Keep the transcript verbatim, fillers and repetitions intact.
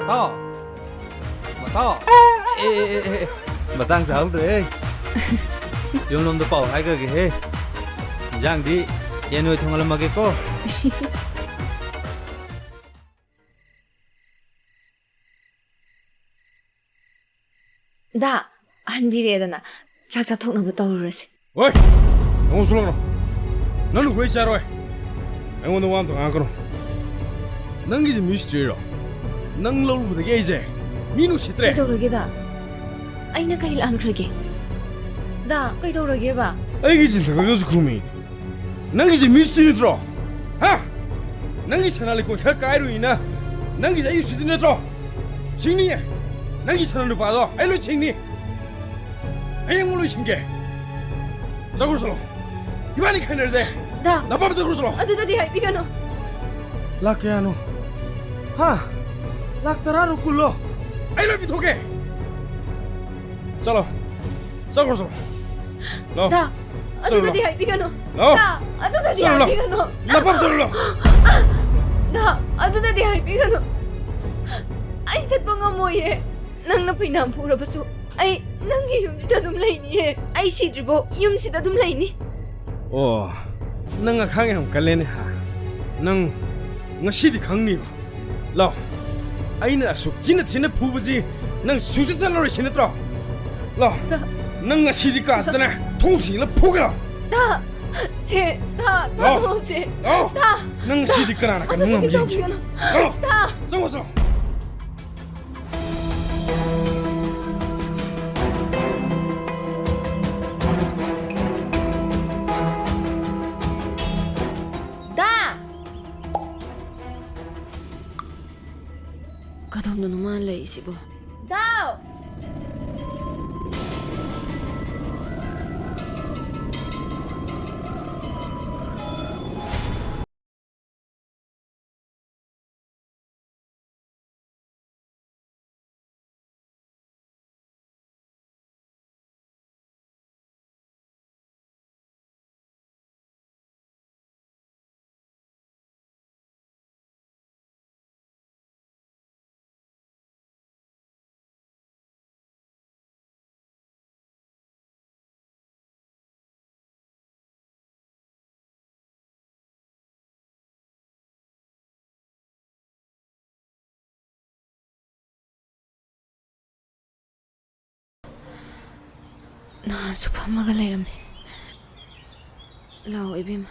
ꯇꯥꯎ! ꯃꯇꯥꯎ! ꯑꯦ, ꯑꯦ, ꯑꯦ, ꯑꯦ, ꯑꯦ꯫ ꯃꯇꯥꯡ ꯆꯥꯍꯧꯗ꯭ꯔꯦꯍꯦ꯫ ꯌꯨꯝꯂꯣꯝꯗ ꯄꯥꯎ ꯍꯥꯏꯈ꯭ꯔꯒꯦꯍꯦ꯫ ꯏꯟꯖꯥꯡꯗꯤ ꯌꯦꯟ ꯑꯣꯏ ꯊꯣꯡꯍꯜꯂꯝꯃꯒꯦꯀꯣ꯫ ꯗꯥ, ꯍꯟꯕꯤꯔꯦꯗꯅ, ꯆꯥꯛ ꯆꯥꯊꯣꯛꯅꯕ ꯇꯧꯔꯨꯔꯁꯤ꯫ ꯍꯣꯏ! ꯑꯃꯨꯛꯁꯨ ꯂꯥꯛꯅꯣ꯫ ꯅꯪ ꯅꯈꯣꯏ ꯆꯥꯔꯣꯏ꯫ ꯑꯩꯉꯣꯟꯗ ꯋꯥ ꯑꯝꯇ ꯉꯥꯡꯉꯛꯀꯅꯨ꯫ ꯅꯪꯒꯤꯁꯦ ꯃꯤꯁꯇ꯭ꯔꯤꯔꯣ? ꯅꯪ ꯂꯧꯔꯨꯕꯗꯒꯤ ꯑꯩꯁꯦ ꯃꯤ ꯅꯨꯡꯁꯤꯠꯇ꯭ꯔꯦ꯫ ꯀꯩꯗꯧꯔꯒꯦ, ꯗꯥ? ꯑꯩꯅ ꯀꯩ ꯂꯥꯟꯈ꯭ꯔꯒꯦ? ꯗꯥ, ꯀꯩꯗꯧꯔꯒꯦꯕ? ꯑꯩꯒꯤ ꯆꯤꯟꯊꯛꯇꯁꯨ ꯈꯨꯝꯃꯤ꯫ ꯅꯪꯒꯤꯁꯦ ꯃꯤꯁꯇ꯭ꯔꯤ ꯅꯠꯇ꯭ꯔꯣ? ꯍꯥ? ꯅꯪꯒꯤ ꯁꯅꯥ ꯂꯩꯀꯣꯟ ꯈꯔ ꯀꯥꯏꯔꯨꯏꯅ ꯅꯪꯒꯤꯁꯦ ꯑꯩ ꯎꯁꯤꯠꯇꯤ ꯅꯠꯇ꯭ꯔꯣ? ꯁꯤꯡꯅꯤꯌꯦ꯫ ꯅꯪꯒꯤ ꯁꯅꯥ ꯂꯨꯄꯥꯗꯣ ꯑꯩ ꯂꯣꯏ ꯁꯤꯡꯅꯤ꯫ ꯑꯩ ꯑꯃꯨꯛ ꯂꯣꯏꯁꯤꯟꯒꯦ꯫ ꯆꯠꯈ꯭ꯔꯣ ꯆꯠꯂꯣ꯫ ꯏꯕꯥꯅꯤ ꯈꯥꯏꯅꯔꯁꯦ꯫ ꯗꯥ꯫ ꯅꯄꯥꯝ ꯆꯠꯈ꯭ꯔꯣ ꯆꯠꯂꯣ꯫ ꯑꯗꯨꯗꯗꯤ ꯍꯥꯏꯕꯤꯒꯅꯨ꯫ ꯂꯥꯛ ꯀꯌꯥꯅꯣ? ꯍꯥ? ꯂꯥꯛ ꯇꯔꯥꯔꯣ ꯀꯨꯜꯂꯣ? ꯑꯩ ꯂꯣꯏ ꯄꯤꯊꯣꯛꯀꯦ꯫ ꯆꯠꯂꯣ꯫ ꯆꯠꯈ꯭ꯔꯣ ꯆꯠꯂꯣ꯫ ꯂꯥꯛꯑꯣ꯫ ꯗꯥ, ꯆꯠꯂꯣ, ꯑꯗꯨꯗꯗꯤ ꯂꯥꯛꯑꯣ꯫ ꯍꯥꯏꯕꯤꯒꯅꯨ꯫ ꯂꯥꯛꯑꯣ꯫ ꯗꯥ, ꯑꯗꯨꯗꯗꯤ ꯆꯠꯂꯣ, ꯂꯥꯛꯑꯣ꯫ ꯍꯥꯏꯕꯤꯒꯅꯨ꯫ ꯅꯄꯥꯝ ꯆꯠꯂꯣ, ꯂꯥꯛꯑꯣ꯫ ꯗꯥ, ꯑꯗꯨꯗꯗꯤ ꯍꯥꯏꯕꯤꯒꯅꯨ꯫ ꯑꯩ ꯆꯠꯄ ꯉꯝꯃꯣꯏꯌꯦ꯫ ꯅꯪꯅ ꯐꯩꯅꯥꯝ ꯐꯨꯔꯕꯁꯨ ꯑꯩ ꯅꯪꯒꯤ ꯌꯨꯝꯁꯤꯗ ꯑꯗꯨꯝ ꯂꯩꯅꯤꯌꯦ꯫ ꯑꯩ ꯁꯤꯗ꯭ꯔꯤꯕꯣ ꯌꯨꯝꯁꯤꯗ ꯑꯗꯨꯝ ꯂꯩꯅꯤ꯫ ꯑꯣ, ꯅꯪ ꯑꯈꯥꯡ ꯌꯥꯝ ꯀꯜꯂꯦꯅꯦ, ꯍꯥ? ꯅꯪ ꯉꯁꯤꯗꯤ ꯈꯪꯅꯤꯕ꯫ ꯂꯥꯛꯑꯣ, ꯑꯩꯅ ꯑꯁꯨꯛ ꯊꯤꯅ ꯊꯤꯅ ꯐꯨꯕꯁꯤ ꯅꯪ ꯁꯨꯡꯆꯠ ꯆꯠꯂꯔꯣꯏ ꯁꯤ ꯅꯠꯇ꯭ꯔꯣ? ꯂꯥꯛꯑꯣ, ꯗꯥ꯫ ꯅꯪ ꯉꯁꯤꯗꯤ ꯀꯥꯁꯤꯗꯅꯦ ꯊꯣꯡ ꯊꯤꯡꯖꯤꯜꯂ ꯐꯨꯒꯦ ꯂꯥꯛꯑꯣ꯫ ꯗꯥ, ꯁꯦ, ꯗꯥ, ꯂꯥꯛꯑꯣ꯫ ꯊꯥꯗꯣꯛꯑꯣꯁꯦ꯫ ꯂꯥꯛꯑꯣ꯫ ꯗꯥ, ꯅꯪ ꯗꯥ, ꯉꯁꯤꯗꯤ ꯀꯅꯥꯅ ꯀꯟꯕ ꯑꯗꯨꯗꯤ ꯉꯝꯒꯦ ꯌꯦꯡꯒꯦ꯫ ꯇꯧꯕꯤꯒꯅꯨ꯫ ꯂꯥꯛꯑꯣ꯫ ꯗꯥ꯫ ꯆꯪꯉꯣ, ꯆꯪꯉꯣ꯫ ꯗꯥ! ꯀꯗꯣꯝꯗꯅꯣ ꯃꯥꯅ ꯂꯩꯔꯤꯁꯤꯕꯣ? ꯗꯥꯎ! ꯅꯍꯥꯟꯁꯨ ꯐꯝꯃꯒ ꯂꯩꯔꯝꯃꯤ꯫ ꯂꯥꯛꯑꯣ ꯏꯕꯦꯝꯃ,